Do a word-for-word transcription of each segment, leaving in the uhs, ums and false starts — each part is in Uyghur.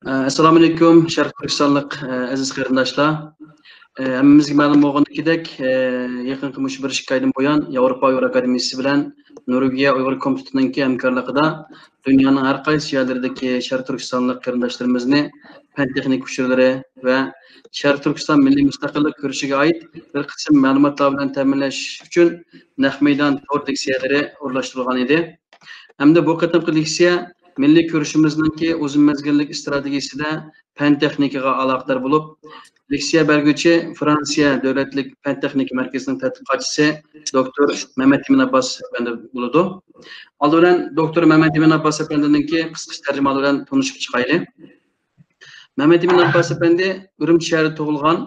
ئەسسالامۇئەلەيكۇم، شەرقىي تۈركىستانلىق ئەزىز قېرىنداشلار. ھەممىمىزگە مەلۇم بولغىنىدەك، يېقىنقى مۇشۇ بىر ئىككى ئايدىن بۇيان ياۋروپا ئۇيغۇر ئاكادېمىيىسى بىلەن نورۋېگىيە ئۇيغۇر كومىتېتىنىڭكى ھەمكارلىقىدا دۇنيانىڭ ھەر قايسى يەرلىرىدىكى شەرقىي تۈركىستانلىق قېرىنداشلىرىمىزنى پەن تېخنىكا ئۇچۇرلىرى ۋە شەرقىي تۈركىستان مىللىي مۇستەقىللىق كۈرىشىگە ئائىت بىر قىسىم مەلۇماتلار بىلەن تەمىنلەش ئۈچۈن نەق مەيدان تور لېكسىيەلىرى ئورۇنلاشتۇرۇلغان ئىدى. ھەمدە بۇ قېتىمقى لېكسىيە مىللىي كۈرىشىمىزنىڭكى ئۇزۇن مەزگىللىك ئىستراتېگىيىسىدە پەن تېخنىكىغا ئالاقىدار بولۇپ، لېكسىيە بەرگۈچى فرانسىيە دۆلەتلىك پەن تېخنىكا مەركىزىنىڭ تەتقىقاتچىسى دوكتور مەمەتئىمىن ئابباس ئەپەندى بولىدۇ. ئالدى بىلەن دوكتور مەمەتئىمىن ئابباس ئەپەندىنىڭكى قىسقىچە تەرجىمىھالى بىلەن تونۇشۇپ چىقايلى. مەمەتئىمىن ئابباس ئەپەندى ئۈرۈمچى شەھىرىدە تۇغۇلغان،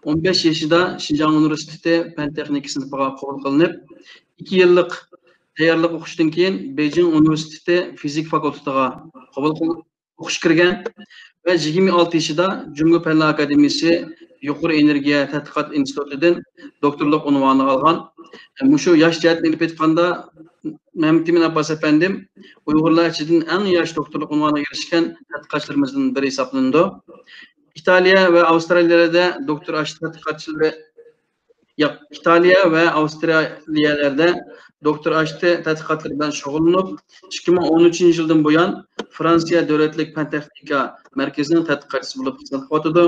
ئون بەش يېشىدا شىنجاڭ ئۇنىۋېرسىتېتى پەن تېخنىكا سىنىپىغا قوبۇل قىلىنىپ، ئىككى يىللىق تەييارلىق ئوقۇشتىن كېيىن بېيجىڭ ئۇنىۋېرسىتېتى فىزىكا فاكۇلتېتىغا قوبۇل قىل-، ئوقۇشقا كىرگەن ۋە يىگىرمە ئالتە يېشىدا جۇڭگو پەنلەر ئاكادېمىيىسى يۇقىرى ئېنېرگىيە تەتقىقات ئىنستىتۇتىدىن دوكتورلۇق ئۇنۋانىنى ئالغان. مۇشۇ ياش جەھەتتىن ئېلىپ ئېيتقاندا، مەمتىمىن ئابباس ئەپەندىم ئۇيغۇرلار ئىچىدىن ئەڭ ياش دوكتورلۇق ئۇنۋانىغا ئېرىشكەن تەتقىقاتچىلىرىمىزدىن بىرى ھېسابلىنىدۇ. ئىتالىيە ۋە ئاۋسترالىيەلەردە دوكتور ئاشتى تەتقىقاتچىلىرى، ياق، ئىتالىيە ۋە ئاۋسترالىيەلەردە دوكتور ئاشتى تەتقىقاتلىرى بىلەن شۇغۇللىنىپ، ئىككى مىڭ ئون ئۈچىنچى يىلدىن بۇيان فرانسىيە دۆلەتلىك پەن تېخنىكا مەركىزىنىڭ تەتقىقاتچىسى بولۇپ خىزمەت قىلىۋاتىدۇ.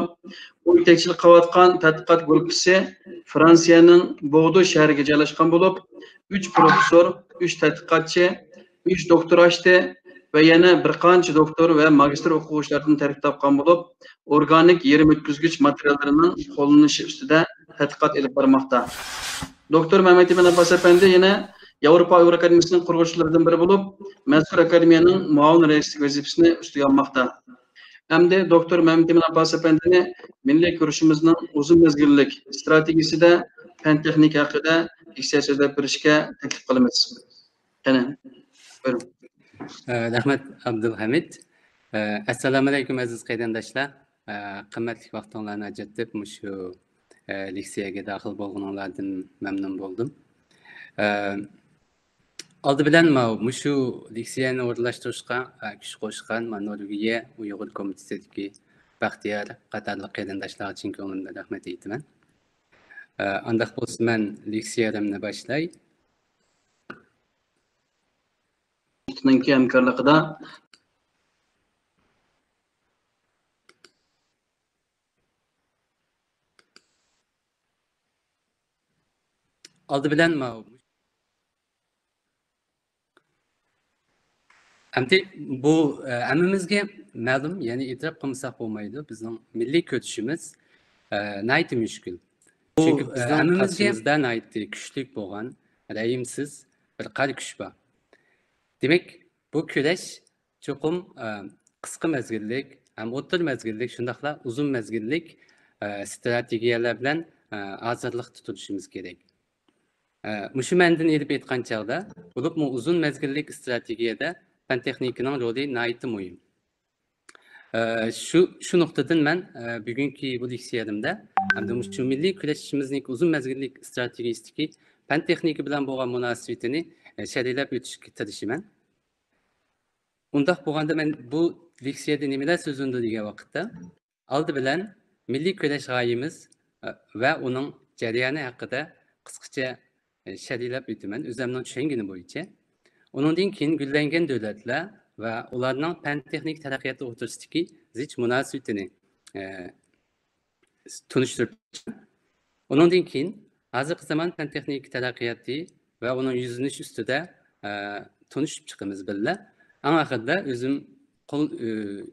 ئۇ يېتەكچىلىك قىلىۋاتقان تەتقىقات گۇرۇپپىسى فرانسىيەنىڭ بوردو شەھىرىگە جايلاشقان بولۇپ، ئۈچ پروفېسسور، ئۈچ تەتقىقاتچى، ئۈچ دوكتور ئاشتى ۋە يەنە بىر قانچە دوكتور ۋە ماگىستىر ئوقۇغۇچىلاردىن تەركىب تاپقان بولۇپ، ئورگانىك يېرىم ئۆتكۈزگۈچ ماتېرىياللىرىنىڭ قوللىنىشى ئۈستىدە تەتقىقات ئېلىپ بارماقتا. دوكتور مەمەتئىمىن ئابباس ئەپەندى يەنە ياۋروپا ئۇيغۇر ئاكادېمىيىسىنىڭ قۇرغۇچىلىرىدىن بىرى بولۇپ، مەزكۇر ئاكادېمىيەنىڭ مۇئاۋىن رەئىسلىك ۋەزىپىسىنى ئۈستىگە ئالماقتا. ئەمدى دوكتور مەمتىمىن ئابباس ئەپەندىنى مىللىي كۈرىشىمىزنىڭ ئۇزۇن مەزگىللىك ئىستراتېگىيىسىدە پەن تېخنىكا ھەققىدە لېكسىيە سۆزلەپ بېرىشكە تەكلىپ قىلىمىز. قېنى، بۇيرۇڭ. ئە، رەھمەت، ئابدۇلھەمىد. ئە، ئەسسالامۇئەلەيكۇم، ئەزىز قېرىنداشلار. ئە، قىممەتلىك ۋاقتىڭلارنى ئاجرىتىپ، مۇشۇ، ئە، لېكسىيەگە داخىل بولغىنىڭلاردىن مەمنۇن بولدۇم. ئە، ئالدى بىلەن ماۋۇ، مۇشۇ لېكسىيەنى ئورۇنلاشتۇرۇشقا، ئە، كۈچ قوشقان، مانا، نورۋېگىيە ئۇيغۇر كومىتېتىدىكى بەختىيار قاتارلىق قېرىنداشلارغا چىن كۆڭلۈمدىن رەھمەت ئېيتىمەن. ئە، ئانداق بولسا مەن لېكسىيەمنى باشلاي. نىڭكى ھەمكارلىقىدا ئالدى بىلەن ماۋۇ. ئەمدى بۇ، ئە، ھەممىمىزگە مەلۇم، يەنى ئېتىراپ قىلمىساق بولمايدۇ، بىزنىڭ مىللىي كۈرىشىمىز، ئە، ناھايىتى مۈشكۈل. بۇ، چۈنكى ئە، بىزنىڭ ھەممىمىزگە قارشىمىزدا ناھايىتى كۈچلۈك بولغان، رەھىمسىز بىر قارا كۈچ بار. دېمەك، بۇ كۈرەش چوقۇم، ئە، قىسقا مەزگىللىك ھەم ئوتتۇرا مەزگىللىك، شۇنداقلا ئۇزۇن مەزگىللىك، ئە، ئىستراتېگىيەلەر بىلەن، ئە، ھازىرلىقتا تۇرۇشىمىز كېرەك. ئە، مۇشۇ مەنىدىن ئېلىپ ئېيتقان چاغدا، بولۇپمۇ ئۇزۇن مەزگىللىك ئىستراتېگىيەدە پەن تېخنىكىنىڭ رولى ناھايىتى مۇھىم. ئە، شۇ، شۇ نۇقتىدىن مەن، ئە، بۈگۈنكى بۇ لېكسىيەمدە ھەمدە مۇشۇ مىللىي كۈرەشىمىزنىڭ ئۇزۇن مەزگىللىك ئىستراتېگىيىسىدىكى پەن تېخنىكا بىلەن بولغان مۇناسىۋىتىنى، ئە، شەرھلەپ ئۆتۈشكە تىرىشىمەن. ئۇنداق بولغاندا مەن بۇ لېكسىيەدە نېمىلەر سۆزلىنىدۇ دېگەن ۋاقىتتا، ئالدى بىلەن مىللىي كۈرەش غايىمىز، ئە، ۋە ئۇنىڭ جەريانى ھەققىدە قىسقىچە، ئە، شەرھلەپ ئۆتىمەن، ئۆزۈمنىڭ چۈشەنگىنى بويىچە. ئۇنىڭدىن كېيىن گۈللەنگەن دۆلەتلەر ۋە ئۇلارنىڭ پەن تېخنىكا تەرەققىياتى ئوتتۇرىسىدىكى زىچ مۇناسىۋىتىنى، ئە، تونۇشتۇرۇپ، ئۇنىڭدىن كېيىن ھازىرقى زامان پەن تېخنىكا تەرەققىياتى ۋە ئۇنىڭ يۈزلىنىش ئۈستىدە، ئە، تونۇشۇپ چىقىمىز بىللە. ئەڭ ئاخىرىدا ئۆزۈم قول، ئە،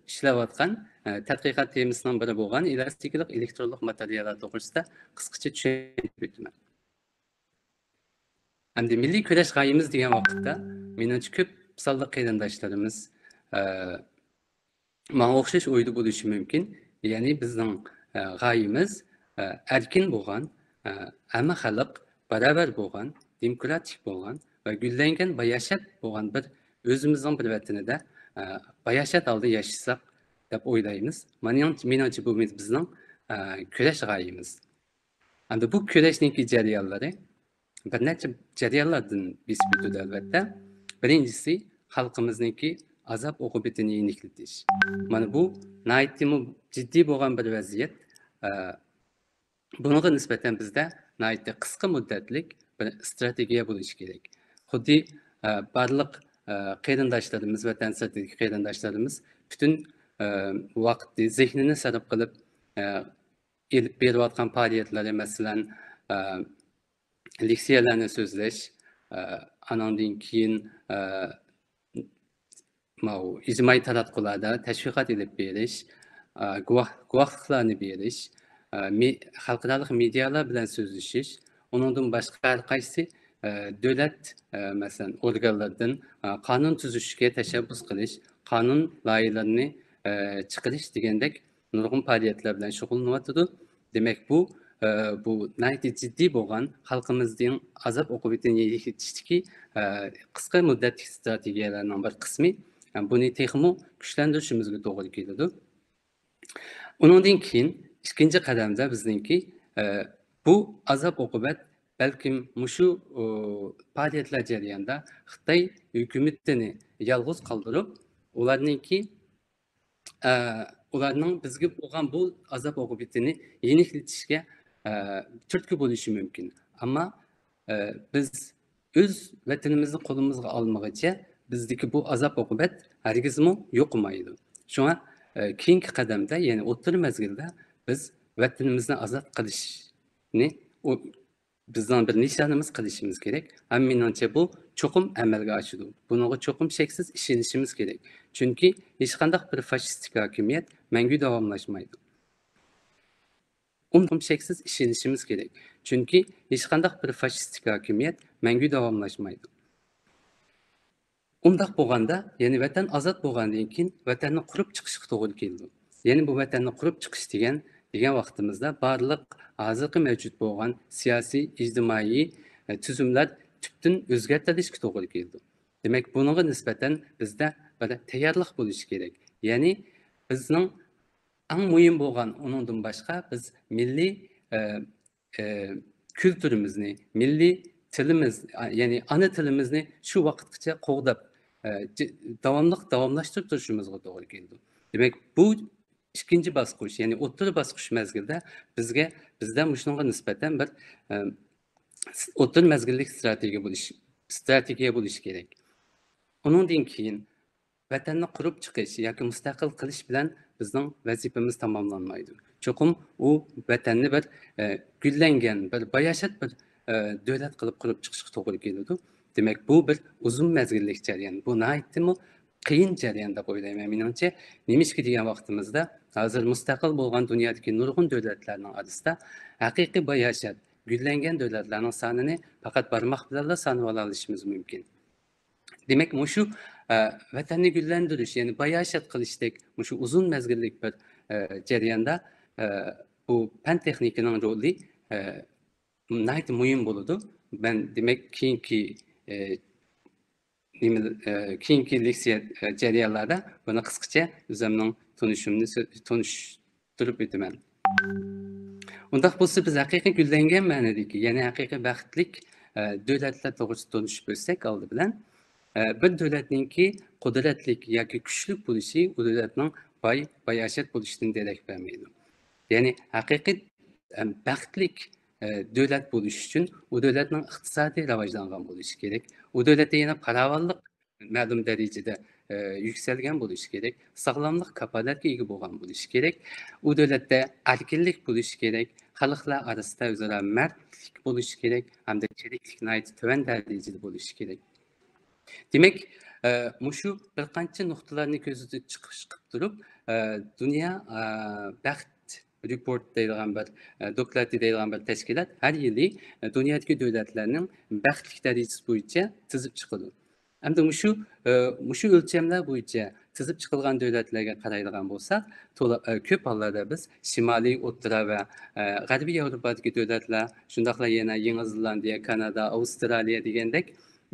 ئىشلەۋاتقان، ئە، تەتقىقات تېمىسىنىڭ بىرى بولغان ئېلاستىكىلىق ئېلېكترونلۇق ماتېرىياللار توغرىسىدا قىسقىچە چۈشەندۈرۈپ ئۆتىمەن. ئەمدى مىللىي كۈرەش غايىمىز دېگەن ۋاقىتتا، مېنىڭچە كۆپ سانلىق قېرىنداشلىرىمىز، ئە، ماڭا ئوخشاش ئويدا بولۇشى مۇمكىن. يەنى بىزنىڭ، ئە، غايىمىز، ئە، ئەركىن بولغان، ئە، ھەممە خەلق باراۋەر بولغان، دېموكراتىك بولغان ۋە گۈللەنگەن باياشات بولغان بىر ئۆزىمىزنىڭ بىر ۋەتىنىدە، ئە، باياشات ھالدا ياشىساق دەپ ئويلايمىز. مېنىڭ-، مېنىڭچە بۇ بىزنىڭ، ئە، كۈرەش غايىمىز. ئەمدى بۇ كۈرەشنىڭكى جەريانلىرى بىر نەچچە جەريانلاردىن بېسىپ ئۆتىدۇ، ئەلۋەتتە. بىرىنچىسى، خەلقىمىزنىڭكى ئازاب ئوقۇبىتىنى يېنىكلىتىش. مانا بۇ ناھايىتىمۇ جىددىي بولغان بىر ۋەزىيەت. ئە، بۇنىڭغا نىسبەتەن بىزدە ناھايىتى قىسقا مۇددەتلىك بىر ئىستراتېگىيە بولۇشى كېرەك. خۇددى، ئە، بارلىق، ئە، قېرىنداشلىرىمىز، ۋەتەن سىرتىدىكى قېرىنداشلىرىمىز پۈتۈن، ئە، ۋاقتى، زېھنىنى سەرپ قىلىپ، ئە، ئېلىپ بېرىۋاتقان پائالىيەتلىرى، مەسىلەن، ئە، لېكسىيەلەرنى سۆزلەش، ئە، ئانىڭدىن كېيىن، ئە، ماۋۇ ئىجتىمائىي تاراتقۇلاردا تەشۋىقات ئېلىپ بېرىش، ئە، گۇۋاھ-، گۇۋاھلىقلارنى بېرىش، ئە، مې-، خەلقئارالىق مېدىيالار بىلەن سۆزلىشىش، ئۇنىڭدىن باشقا ھەر قايسى، ئە، دۆلەت، ئە، مەسىلەن، ئورگانلىرىدىن، ئە، قانۇن تۈزۈشكە تەشەببۇس قىلىش، قانۇن لايىھىلىرىنى، ئە، چىقىرىش دېگەندەك نۇرغۇن پائالىيەتلەر بىلەن شۇغۇللىنىۋاتىدۇ. دېمەك، بۇ، ئە، بۇ ناھايىتى جىددىي بولغان خەلقىمىزنىڭ ئازاب ئوقۇبىتىنى يېنىكلىتىشتىكى، ئە، قىسقا مۇددەتلىك ئىستراتېگىيەلەرنىڭ بىر قىسمى. ئە، بۇنى تېخىمۇ كۈچلەندۈرۈشىمىزگە توغرا كېلىدۇ. ئۇنىڭدىن كېيىن ئىككىنچى قەدەمدە بىزنىڭكى، ئە، بۇ ئازاب ئوقۇبەت بەلكىم مۇشۇ، ئۇ، پائالىيەتلەر جەريانىدا خىتاي ھۆكۈمىتىنى يالغۇز قالدۇرۇپ، ئۇلارنىڭكى، ئە، ئۇلارنىڭ بىزگە بولغان بۇ ئازاب ئوقۇبىتىنى يېنىكلىتىشكە، ئە، تۈرتكە بولۇشى مۇمكىن. ئەمما، ئە، بىز ئۆز ۋەتىنىمىزنى قولىمىزغا ئالمىغىچە بىزدىكى بۇ ئازاب ئوقۇبەت ھەرگىزمۇ يوقىمايدۇ. شۇڭا، ئە، كېيىنكى قەدەمدە، يەنى ئوتتۇرا مەزگىلدە بىز ۋەتىنىمىزنى ئازاد قىلىشنى ئۇ بىزنىڭ بىر نىشانىمىز قىلىشىمىز كېرەك. ھەم مېنىڭچە بۇ چوقۇم ئەمەلگە ئاشىدۇ. بۇنىڭغا چوقۇم شەكسىز ئىشىنىشىمىز كېرەك. چۈنكى ھېچقانداق بىر فاشىستىك ھاكىمىيەت مەڭگۈ داۋاملاشمايدۇ. ئۇنداق شەكسىز ئىشىنىشىمىز كېرەك. چۈنكى ھېچقانداق بىر فاشىستىك ھاكىمىيەت مەڭگۈ داۋاملاشمايدۇ. ئۇنداق بولغاندا، يەنى ۋەتەن ئازاد بولغاندىن كېيىن ۋەتەننى قۇرۇپ چىقىشقا توغرا كېلىدۇ. يەنى بۇ ۋەتەننى قۇرۇپ چىقىش دېگەن، دېگەن ۋاقتىمىزدا بارلىق ھازىرقى مەۋجۇت بولغان سىياسىي، ئىجتىمائىي، ئە، تۈزۈملەر تۈپتىن ئۆزگەرتىلىشكە توغرا كېلىدۇ. دېمەك، بۇنىڭغا نىسبەتەن بىزدە بىر تەييارلىق بولۇشى كېرەك. يەنى بىزنىڭ ئەڭ مۇھىم بولغان ئۇنىڭدىن باشقا بىز مىللىي، ئە، ئە، كۈلتۈرىمىزنى، مىللىي تىلىمىز، ئا، يەنى ئانا تىلىمىزنى شۇ ۋاقىتقىچە قوغداپ، ئە، جى-، داۋاملىق داۋاملاشتۇرۇپ تۇرۇشىمىزغا توغرا كېلىدۇ. دېمەك، بۇ ئىككىنچى باسقۇچ، يەنى ئوتتۇرا باسقۇچ مەزگىلدە بىزگە، بىزدە مۇشۇنىڭغا نىسبەتەن بىر، ئە، س-، ئوتتۇرا مەزگىللىك ئىستراتېگىيە بولۇش، ئىستراتېگىيە بولۇشى كېرەك. ئۇنىڭدىن كېيىن ۋەتەننى قۇرۇپ چىقىش ياكى مۇستەقىل قىلىش بىلەن بىزنىڭ ۋەزىپىمىز تاماملانمايدۇ. چوقۇم ئۇ ۋەتەننى بىر، ئە، گۈللەنگەن، بىر باياشات بىر، ئە، دۆلەت قىلىپ قۇرۇپ چىقىشقا توغرا كېلىدۇ. دېمەك، بۇ بىر ئۇزۇن مەزگىللىك جەريان. بۇ ناھايىتىمۇ قىيىن جەريان دەپ ئويلايمەن مېنىڭچە. نېمىشقا دېگەن ۋاقتىمىزدا، ھازىر مۇستەقىل بولغان دۇنيادىكى نۇرغۇن دۆلەتلەرنىڭ ئارىسىدا ھەقىقىي باياشات، گۈللەنگەن دۆلەتلەرنىڭ سانىنى پەقەت بارماق بىلەنلا سانىۋالالىشىمىز مۇمكىن. دېمەك، مۇشۇ، ئە، ۋەتەننى گۈللەندۈرۈش، يەنى باياشات قىلىشتەك مۇشۇ ئۇزۇن مەزگىللىك بىر، ئە، جەرياندا، ئە، بۇ پەن تېخنىكىنىڭ رولى، ئە، ناھايىتى مۇھىم بولىدۇ. مەن، دېمەك، كېيىنكى، ئە، نېمە، ئە، كېيىنكى لېكسىيە، ئە، جەريانلاردا بۇنى قىسقىچە ئۆزۈمنىڭ تونۇشۇمنى سۆ-، تونۇشتۇرۇپ ئۆتىمەن. ئۇنداق بولسا، بىز ھەقىقىي گۈللەنگەن مەنىدىكى، يەنى ھەقىقىي بەختلىك، ئە، دۆلەتلەر توغرىسىدا تونۇشۇپ ئۆتسەك ئالدى بىلەن، ئە، بىر دۆلەتنىڭكى قۇدرەتلىك ياكى كۈچلۈك بولۇشى ئۇ دۆلەتنىڭ باي، باياشات بولۇشىدىن دېرەك بەرمەيدۇ. يەنى ھەقىقىي، ئەم، بەختلىك، ئە، دۆلەت بولۇش ئۈچۈن ئۇ دۆلەتنىڭ ئىقتىسادى راۋاجلانغان بولۇشى كېرەك. ئۇ دۆلەتتە يەنە پاراۋانلىق مەلۇم دەرىجىدە، ئە، يۈكسەلگەن بولۇشى كېرەك، ساغلاملىق كاپالەتكە ئىگە بولغان بولۇشى كېرەك، ئۇ دۆلەتتە ئەركىنلىك بولۇشى كېرەك، خەلقلەر ئارىسىدا ئۆزئارا مەردلىك بولۇشى كېرەك ھەمدە چىرىكلىك ناھايىتى تۆۋەن دەرىجىدە بولۇشى كېرەك. دېمەك، ئە، مۇشۇ بىر قانچە نۇقتىلارنى كۆزدە چىقىش قىلىپ تۇرۇپ، ئە، دۇنيا، ئە، بەخت رېپورت دەيدىغان بىر، ئە، دوكلاتى دەيدىغان بىر تەشكىلات ھەر يىلى، ئە، دۇنيادىكى دۆلەتلەرنىڭ بەختلىك دەرىجىسى بويىچە تىزىپ چىقىدۇ. ئەمدى مۇشۇ، ئە، مۇشۇ ئۆلچەملەر بويىچە تىزىپ چىقىلغان دۆلەتلەرگە قارايدىغان بولساق، تولا، ئە، كۆپ ھاللاردا بىز شىمالىي، ئوتتۇرا ۋە، ئە، غەربىي ياۋروپادىكى دۆلەتلەر، شۇنداقلا يەنە يېڭى زېلاندىيە، كانادا، ئاۋسترالىيە دېگەندەك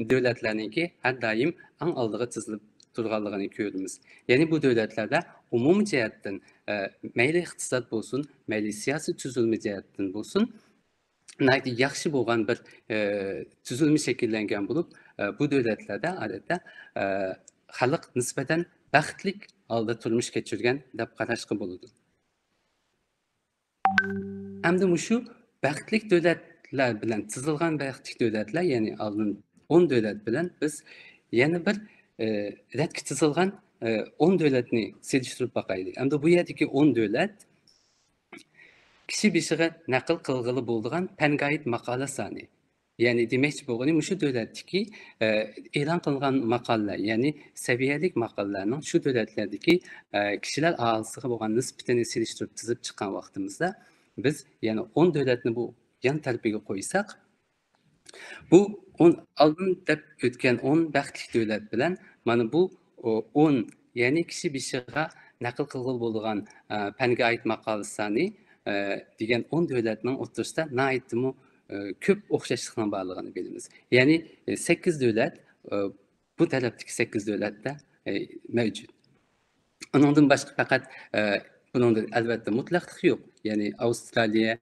دۆلەتلەرنىڭكى ھەر دائىم ئەڭ ئالدىغا تىزىلىپ تۇرغانلىقىنى كۆرىمىز. يەنى بۇ دۆلەتلەردە ئومۇمىي جەھەتتىن، ئە، مەيلى ئىقتىساد بولسۇن، مەيلى سىياسىي تۈزۈلمە جەھەتتىن بولسۇن، ناھايىتى ياخشى بولغان بىر، ئە، تۈزۈلمە شەكىللەنگەن بولۇپ، ئە، بۇ دۆلەتلەردە ئادەتتە، ئە، خەلق نىسبەتەن بەختلىك ھالدا تۇرمۇش كەچۈرگەن دەپ قاراشقا بولىدۇ. ئەمدى مۇشۇ بەختلىك دۆلەتلەر بىلەن تىزىلغان بەختلىك دۆلەتلەر، يەنى ئالدىن ئون دۆلەت بىلەن بىز يەنە بىر، ئە، رەتكە تىزىلغان، ئە، ئون دۆلەتنى سېلىشتۇرۇپ باقايلى. ئەمدى بۇ يەردىكى ئون دۆلەت كىشى بېشىغا نەقىل قىلغىلى بولىدىغان پەنگە ئائىت ماقالە سانى. يەنى دېمەكچى بولغىنى مۇشۇ دۆلەتتىكى، ئە، ئېلان قىلغان ماقالىلەر، يەنى سەۋىيەلىك ماقالىلەرنىڭ شۇ دۆلەتلەردىكى، ئە، كىشىلەر ئاھالىسىگە بولغان نىسبىتىنى سېلىشتۇرۇپ تىزىپ چىققان ۋاقتىمىزدا، بىز يەنە ئون دۆلەتنى بۇ يان تەرىپىگە قويساق، بۇ ئون، ئالدىن دەپ ئۆتكەن ئون بەختلىك دۆلەت بىلەن مانا بۇ، ئو، ئون، يەنى كىشى بېشىغا نەقىل قىلغىلى بولىدىغان، ئە، پەنگە ئائىت ماقالە سانى، ئە، دېگەن ئون دۆلەتنىڭ ئوتتۇرىسىدا ناھايىتىمۇ، ئە، كۆپ ئوخشاشلىقنىڭ بارلىقىنى بىلىمىز. يەنى، ئە، سەككىز دۆلەت، ئە، بۇ تەرەپتىكى سەككىز دۆلەتتە، ئە، مەۋجۇت. ئۇنىڭدىن باشقا پەقەت، ئە، بۇنىڭدا ئەلۋەتتە مۇتلەقلىق يوق. يەنى ئاۋسترالىيە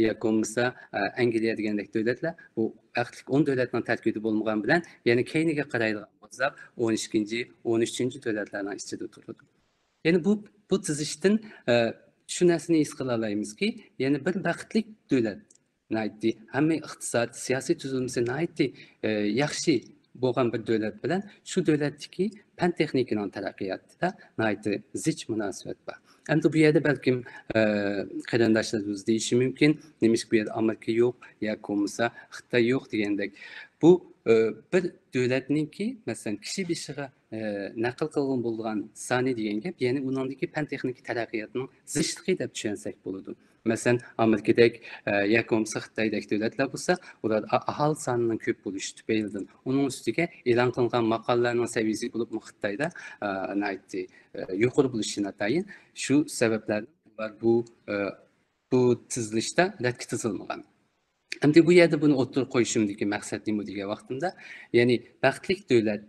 ياكى بولمىسا، ئە، ئەنگلىيە دېگەندەك دۆلەتلەر بۇ بەختلىك ئون دۆلەتنىڭ تەركىبىدە بولمىغان بىلەن، يەنە كەينىگە قارايدىغان بولساق، ئون ئىككىنچى، ئون ئۈچىنچى دۆلەتلەرنىڭ ئىچىدە تۇرىدۇ. يەنى بۇ، بۇ تىزىشتىن، ئە، شۇ نەرسىنى ھېس قىلالايمىزكى، يەنى بىر بەختلىك دۆلەت، ناھايىتى ھەممە ئىقتىساد، سىياسىي تۈزۈلمىسى ناھايىتى، ئە، ياخشى بولغان بىر دۆلەت بىلەن شۇ دۆلەتتىكى پەن تېخنىكىنىڭ تەرەققىياتىدا ناھايىتى زىچ مۇناسىۋەت بار. ئەمدى بۇ يەردە بەلكىم، ئە، قېرىنداشلىرىمىز دېيىشى مۇمكىن، نېمىشقا بۇ يەردە ئامېرىكا يوق ياكى بولمىسا خىتاي يوق دېگەندەك. بۇ، ئە، بىر دۆلەتنىڭكى، مەسىلەن، كىشى بېشىغا، ئە، نەقىل قىلغىلى بولىدىغان سانى دېگەن گەپ، يەنى ئۇنىڭدىكى پەن تېخنىكا تەرەققىياتىنىڭ زىچلىقى دەپ چۈشەنسەك بولىدۇ. مەسىلەن، ئامېرىكىدەك، ئە، ياكى بولمىسا خىتايدەك دۆلەتلەر بولسا، ئۇلار ئا-، ئاھالە سانىنىڭ كۆپ بولۇشى تۈپەيلىدىن، ئۇنىڭ ئۈستىگە ئېلان قىلىنغان ماقالىلەرنىڭ سەۋىيىسى بولۇپمۇ خىتايدا، ئە، ناھايىتى، ئە، يۇقىرى بولۇشى ناتايىن. شۇ سەۋەبلەردىن ئۇلار بۇ، ئە، بۇ تىزىلىشتا رەتكە تىزىلمىغان. ئەمدى بۇ يەردە بۇنى ئوتتۇرىغا قويۇشۇمدىكى مەقسەت نېمە دېگەن ۋاقتىمدا، يەنى بەختلىك دۆلەت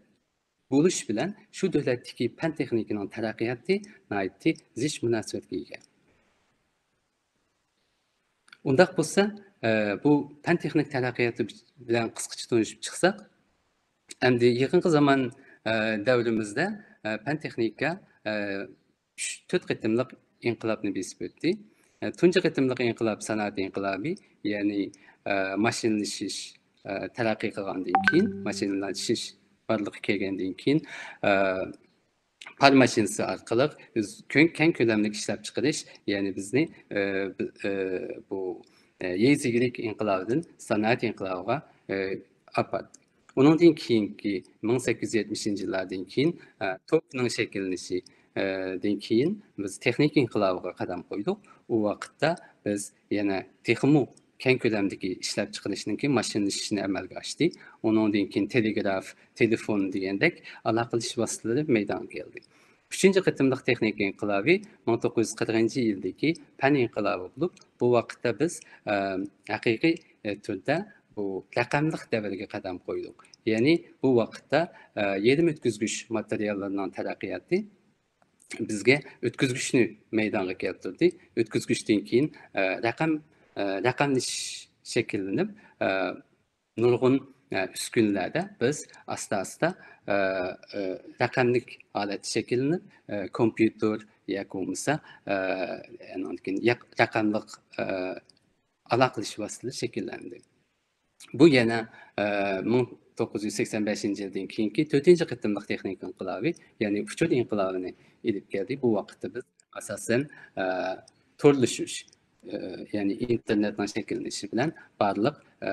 بولۇش بىلەن شۇ دۆلەتتىكى پەن تېخنىكىنىڭ تەرەققىياتى ناھايىتى زىچ مۇناسىۋەتكە ئىگە. ئۇنداق بولسا، ئە، بۇ پەن تېخنىك تەرەققىياتى بىلەن قىسقىچە تونۇشۇپ چىقساق، ئەمدى يېقىنقى زامان، ئە، دەۋرىمىزدە، ئە، پەن تېخنىكا، ئە، ئۈچ، تۆت قېتىملىق ئىنقىلابنى بېسىپ ئۆتتى. ئە، تۇنجى قېتىملىق ئىنقىلاب سانائەت ئىنقىلابى، يەنى، ئە، ماشىنىلىشىش، ئە، تەرەققىي قىلغاندىن كېيىن، ماشىنىلىشىش بارلىققا كەلگەندىن كېيىن، ئە، پار ماشىنىسى ئارقىلىق بىز كۆ-، كەڭ كۆلەملىك ئىشلەپچىقىرىش، يەنى بىزنى، ئە، بى-، ئە، بۇ، ئە، يېزا ئىگىلىك ئىنقىلابىدىن سانائەت ئىنقىلابىغا، ئە، ئاپاردى. ئۇنىڭدىن كېيىنكى مىڭ سەككىز يۈز يەتمىشىنچى يىللاردىن كېيىن، ئە، توكنىڭ شەكىللىنىشى، ئە، دىن كېيىن بىز تېخنىكا ئىنقىلابىغا قەدەم قويدۇق. ئۇ ۋاقىتتا بىز يەنە تېخىمۇ كەڭ كۆلەمدىكى ئىشلەپچىقىرىشنىڭكى ماشىنىلىشىشىنى ئەمەلگە ئاشتى. ئۇنىڭدىن كېيىن تېلېگراف، تېلېفون دېگەندەك ئالاقىلىشىش ۋاسىتىلىرى مەيدانغا كەلدى. ئۈچىنچى قېتىملىق تېخنىكا ئىنقىلابى مىڭ توققۇز يۈز قىرىقىنچى يىلدىكى پەن ئىنقىلابى بولۇپ، بۇ ۋاقىتتا بىز، ئە، ھەقىقىي، ئە، تۈردە بۇ رەقەملىق دەۋرگە قەدەم قويدۇق. يەنى بۇ ۋاقىتتا، ئە، يېرىم ئۆتكۈزگۈچ ماتېرىياللىرىنىڭ تەرەققىياتى بىزگە ئۆتكۈزگۈچنى مەيدانغا كەلتۈردى. ئۆتكۈزگۈچتىن كېيىن، ئە، رەقەم، ئە، رەقەملىشىش شەكىللىنىپ، ئە، نۇرغۇن، ئە، ئۈسكۈنىلەردە بىز ئاستا-ئاستا، ئە، ئە، رەقەملىك ھالەت شەكىللىنىپ، ئە، كومپيۇتېر ياكى بولمىسا، ئە، ئاندىن كېيىن ياق-، رەقەملىك، ئە، ئالاقىلىشىش ۋاسىتىلىرى شەكىللەندى. بۇ يەنە، ئە، مىڭ توققۇز يۈز سەكسەن بەشىنچى يىلدىن كېيىنكى تۆتىنچى قېتىملىق تېخنىكا ئىنقىلابى، يەنى ئۇچۇر ئىنقىلابىنى ئېلىپ كەلدى. بۇ ۋاقىتتا بىز ئاساسەن، ئە، تورلىشىش، ئە، يەنى ئىنتېرنېتنىڭ شەكىللىنىشى بىلەن بارلىق، ئە،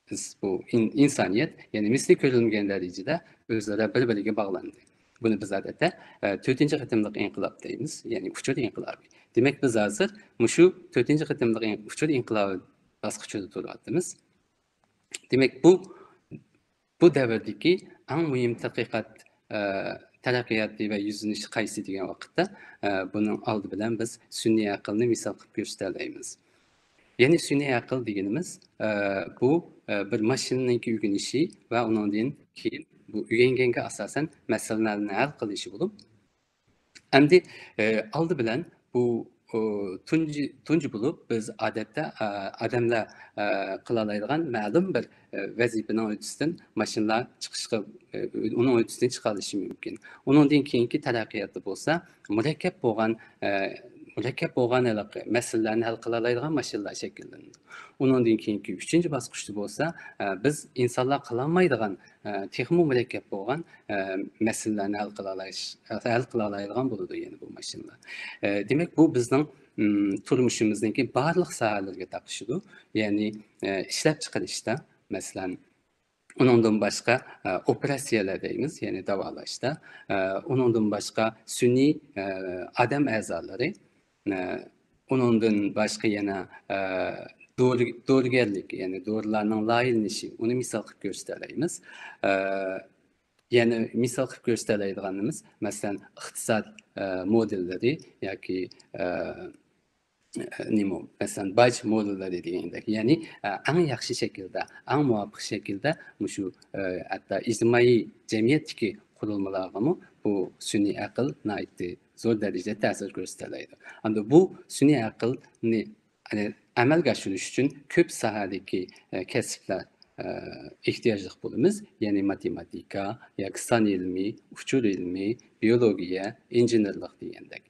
بىز بۇ ئىن-، ئىنسانىيەت، يەنى مىسلى كۆرۈلمىگەن دەرىجىدە ئۆزئارا بىر-بىرىگە باغلاندى. بۇنى بىز ئادەتتە، ئە، تۆتىنچى قېتىملىق ئىنقىلاب دەيمىز، يەنى ئۇچۇر ئىنقىلابى. دېمەك، بىز ھازىر مۇشۇ تۆتىنچى قېتىملىق ئىن-، ئۇچۇر ئىنقىلابى باسقۇچىدا تۇرۇۋاتىمىز. دېمەك، بۇ، بۇ دەۋردىكى ئەڭ مۇھىم تەتقىقات، ئە، تەرەققىياتى ۋە يۈزلىنىشى قايسى دېگەن ۋاقىتتا، ئە، بۇنىڭ ئالدى بىلەن بىز سۈنئىي ئەقىلنى مىسال قىلىپ كۆرسىتەلەيمىز. يەنى سۈنئىي ئەقىل دېگىنىمىز، ئە، بۇ، ئە، بىر ماشىنىنىڭكى ئۆگىنىشى ۋە ئۇنىڭدىن كېيىن بۇ ئۆگەنگەنگە ئاساسەن مەسىلىلەرنى ھەل قىلىشى بولۇپ، ئەمدى، ئە، ئالدى بىلەن بۇ ئۇ تۇنجى، تۇنجى بولۇپ بىز ئادەتتە، ئە، ئادەملەر، ئە، قىلالايدىغان مەلۇم بىر، ئە، ۋەزىپىنىڭ ھۆددىسىدىن ماشىنىلار چىقىشقا، ئە، ئۇنىڭ ھۆددىسىدىن چىقالىشى مۇمكىن. ئۇنىڭدىن كېيىنكى تەرەققىياتتا بولسا مۇرەككەپ بولغان، ئە، مۇرەككەپ بولغان ھېلىقى مەسىلىلەرنى ھەل قىلالايدىغان ماشىنىلار شەكىللىنىدۇ. ئۇنىڭدىن كېيىنكى ئۈچىنچى باسقۇچتا بولسا، ئە، بىز ئىنسانلار قىلالمايدىغان، ئە، تېخىمۇ مۇرەككەپ بولغان، ئە، مەسىلىلەرنى ھەل قىلالايش-، ھەل قىلالايدىغان بولىدۇ يەنە بۇ ماشىنىلار. ئە، دېمەك، بۇ بىزنىڭ، ئىم، تۇرمۇشىمىزنىڭكى بارلىق ساھەلىرىگە تاقىشىدۇ. يەنى، ئە، ئىشلەپچىقىرىشتا، مەسىلەن، ئۇنىڭدىن باشقا، ئە، ئوپېراتسىيەلەر دەيمىز، يەنى داۋالاشتا. ئە، ئۇنىڭدىن باشقا سۈنئىي، ئە، ئادەم ئەزالىرى، ئە، ئۇنىڭدىن باشقا يەنە، ئە، دورا-، دورىگەرلىك، يەنى دورىلارنىڭ لايىھىلىنىشى، ئۇنى مىسال قىلىپ كۆرسىتەلەيمىز. ئە، يەنە مىسال قىلىپ كۆرسىتەلەيدىغىنىمىز، مەسىلەن، ئىقتىساد، ئە، مودېللىرى ياكى، ئە، نېمە، مەسىلەن، باج مودېللىرى دېگەندەك، يەنى، ئە، ئەڭ ياخشى شەكىلدە، ئەڭ مۇۋاپىق شەكىلدە مۇشۇ، ئە، ھەتتا ئىجتىمائىي جەمئىيەتتىكى قۇرۇلمىلارغىمۇ بۇ سۈنئىي ئەقىل ناھايىتى زور دەرىجىدە تەسىر كۆرسىتەلەيدۇ. ئەمدى بۇ سۈنئىي ئەقىلنى، يەنى، ئەمەلگە ئاشۇرۇش ئۈچۈن كۆپ ساھەدىكى، ئە، كەسىپلەر، ئە، ئېھتىياجلىق بولىمىز. يەنى ماتېماتىكا ياكى سان ئىلمى، ئۇچۇر ئىلمى، بىيولوگىيە، ئىنژېنېرلىق دېگەندەك.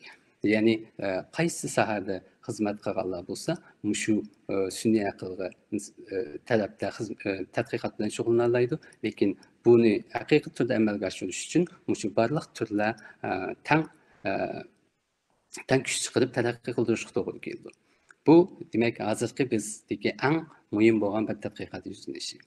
يەنى، ئە، قايسى ساھەدە خىزمەت قىلغانلار بولسا، مۇشۇ، ئە، سۈنئىي ئەقىلگە، ئە، تەرەپتە خىز-، ئە، تەتقىقات بىلەن شۇغۇللىنالايدۇ. لېكىن بۇنى ھەقىقىي تۈردە ئەمەلگە ئاشۇرۇش ئۈچۈن مۇشۇ بارلىق تۈرلەر، ئە، تەڭ، ئە، تەڭ كۈچ چىقىرىپ تەرەققىي قىلدۇرۇشقا توغرا كېلىدۇ. بۇ، دېمەك، ھازىرقى بىزدىكى ئەڭ مۇھىم بولغان بىر تەتقىقات يۈزلىنىشى.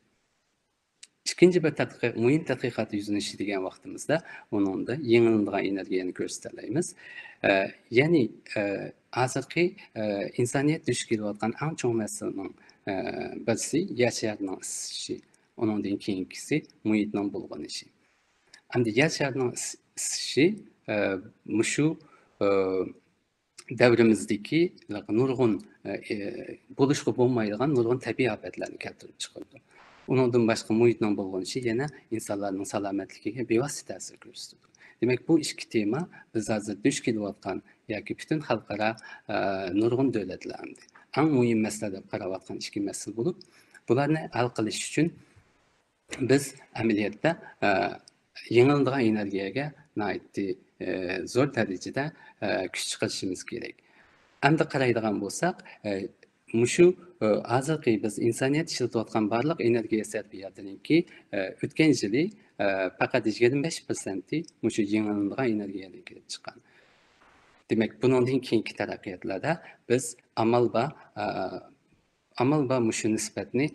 ئىككىنچى بىر تەتقىق-، مۇھىم تەتقىقات يۈزلىنىشى دېگەن ۋاقتىمىزدا ئۇنىڭدا يېڭىلىنىدىغان ئېنېرگىيەنى كۆرسىتەلەيمىز. ئە، يەنى، ئە، ھازىرقى، ئە، ئىنسانىيەت دۇچ كېلىۋاتقان ئەڭ چوڭ مەسىلىنىڭ، ئە، بىرسى يەر شارىنىڭ ئىسسىشى، ئۇنىڭدىن كېيىنكىسى مۇھىتنىڭ بۇلغىنىشى. ئەمدى يەر شارىنىڭ ئىس-، ئىسسىشى، ئە، مۇشۇ، ئە، دەۋرىمىزدىكى نۇرغۇن، ئە، بولۇشقا بولمايدىغان نۇرغۇن تەبىئىي ئاپەتلەرنى كەلتۈرۈپ چىقىرىدۇ. ئۇنىڭدىن باشقا مۇھىتنىڭ بۇلغىنىشى يەنە ئىنسانلارنىڭ سالامەتلىكىگە بىۋاسىتە تەسىر كۆرسىتىدۇ. دېمەك، بۇ ئىككى تېما بىز ھازىر دۇچ كېلىۋاتقان ياكى پۈتۈن خەلقئارا، ئە، نۇرغۇن دۆلەتلەر ئەمدى ئەڭ مۇھىم مەسىلە دەپ قاراۋاتقان ئىككى مەسىلە بولۇپ، بۇلارنى ھەل قىلىش ئۈچۈن بىز ئەمەلىيەتتە، ئە، يېڭىلىنىدىغان ئېنېرگىيەگە ناھايىتى، ئە، زور دەرىجىدە، ئە، كۈچ چىقىرىشىمىز كېرەك. ئەمدى قارايدىغان بولساق، ئە، مۇشۇ، ئە، ھازىرقى بىز ئىنسانىيەت ئىشلىتىۋاتقان بارلىق ئېنېرگىيە سەرپىياتىنىڭكى، ئە، ئۆتكەن يىلى، ئە، پەقەت يىگىرمە بەش پىرسەنتى مۇشۇ يېڭىلىنىدىغان ئېنېرگىيەدىن كېلىپ چىققان. دېمەك، بۇنىڭدىن كېيىنكى تەرەققىياتلاردا بىز ئامال بار، ئە، ئامال بار مۇشۇ نىسبەتنى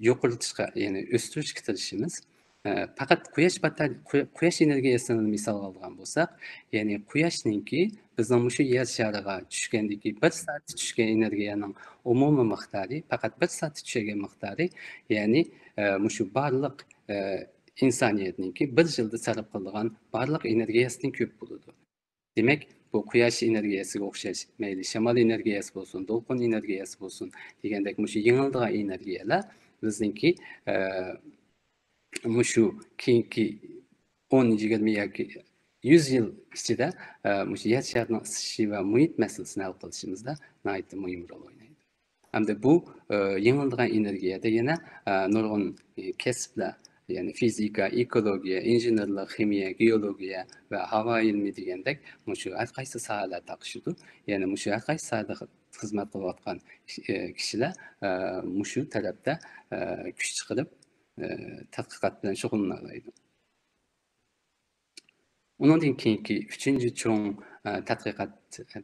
يۇقىرىلىتىشقا، يەنى ئۆستۈرۈشكە تىرىشىمىز. ئە، پەقەت قۇياش باتار-، قۇ-، قۇياش ئېنېرگىيەسىنى مىسالغا ئالىدىغان بولساق، يەنى قۇياشنىڭكى بىزنىڭ مۇشۇ يەر شارىغا چۈشكەندىكى بىر سائەتتە چۈشكەن ئېنېرگىيەنىڭ ئومۇمىي مىقدارى، پەقەت بىر سائەتتە چۈشكەن مىقدارى، يەنى، ئە، مۇشۇ بارلىق، ئە، ئىنسانىيەتنىڭكى بىر يىلدا سەرپ قىلىدىغان بارلىق ئېنېرگىيەسىدىن كۆپ بولىدۇ. دېمەك، بۇ قۇياش ئېنېرگىيەسىگە ئوخشاش، مەيلى شامال ئېنېرگىيەسى بولسۇن، دولقۇن ئېنېرگىيەسى بولسۇن دېگەندەك مۇشۇ يېڭىلىدىغان ئېنېرگىيەلەر بىزنىڭكى، ئە، مۇشۇ كېيىنكى ئون، يىگىرمە ياكى يۈز يىل ئىچىدە، ئە، مۇشۇ يەر شارىنىڭ ئىسسىشى ۋە مۇھىت مەسىلىسىنى ھەل قىلىشىمىزدا ناھايىتى مۇھىم رول ئوينايدۇ. ئەمدى بۇ، ئە، يېڭىلىدىغان ئېنېرگىيەدە يەنە، ئە، نۇرغۇن، ئە، كەسىپلەر، يەنى فىزىكا، ئېكولوگىيە، ئىنژېنېرلىق، خىمىيە، گېئولوگىيە ۋە ھاۋا ئىلمى دېگەندەك مۇشۇ ھەر قايسى ساھەلەر تاقىشىدۇ. يەنى مۇشۇ ھەر قايسى ساھەدە خىزمەت قىلىۋاتقان، ئە، كىشىلەر، ئە، مۇشۇ تەرەپتە، ئە، كۈچ چىقىرىپ، ئە، تەتقىقات بىلەن شۇغۇللىنالايدۇ. ئۇنىڭدىن كېيىنكى ئۈچىنچى چوڭ، ئە، تەتقىقات،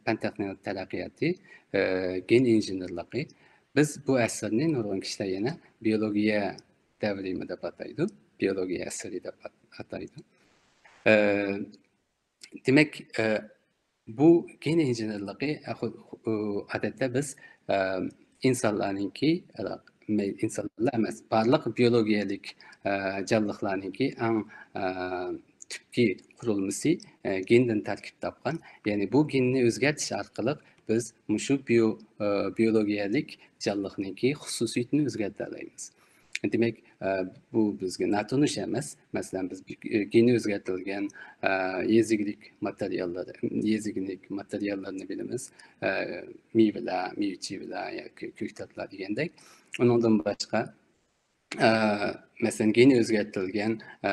پەن تېخنىكا تەرەققىياتى، ئە، گېن ئىنژېنېرلىقى. بىز بۇ ئەسىرنى نۇرغۇن كىشىلەر يەنە بىيولوگىيە دەۋرىمۇ دەپ ئاتايدۇ، بىيولوگىيە ئەسىرى دەپ ئات-، ئاتايدۇ. ئە، دېمەك، ئە، بۇ گېن ئىنژېنېرلىقى، ئە، خۇ-، خۇ-، ئادەتتە بىز، ئە، ئىنسانلارنىڭكى، ئە، مەي-، ئىنسانلار ئەمەس، بارلىق بىيولوگىيەلىك، ئە، جانلىقلارنىڭكى ئەڭ، ئە، تۈپكى قۇرۇلمىسى، ئە، گېندىن تەركىب تاپقان. يەنى بۇ گېننى ئۆزگەرتىش ئارقىلىق بىز مۇشۇ بىيو-، ئە، بىيولوگىيەلىك جانلىقنىڭكى خۇسۇسىيىتىنى ئۆزگەرتەلەيمىز. دېمەك، ئە، بۇ بىزگە ناتونۇش ئەمەس. مەسىلەن، بىز بىر، ئە، گېنى ئۆزگەرتىلگەن، ئە، يېزا ئىگىلىك ماتېرىياللىرى، يېزا ئىگىلىك ماتېرىياللىرىنى بىلىمىز. ئە، مېۋىلەر، مېۋە-چېۋىلەر ياكى كۆكتاتلار دېگەندەك. ئۇنىڭدىن باشقا، ئە، مەسىلەن، گېنى ئۆزگەرتىلگەن، ئە،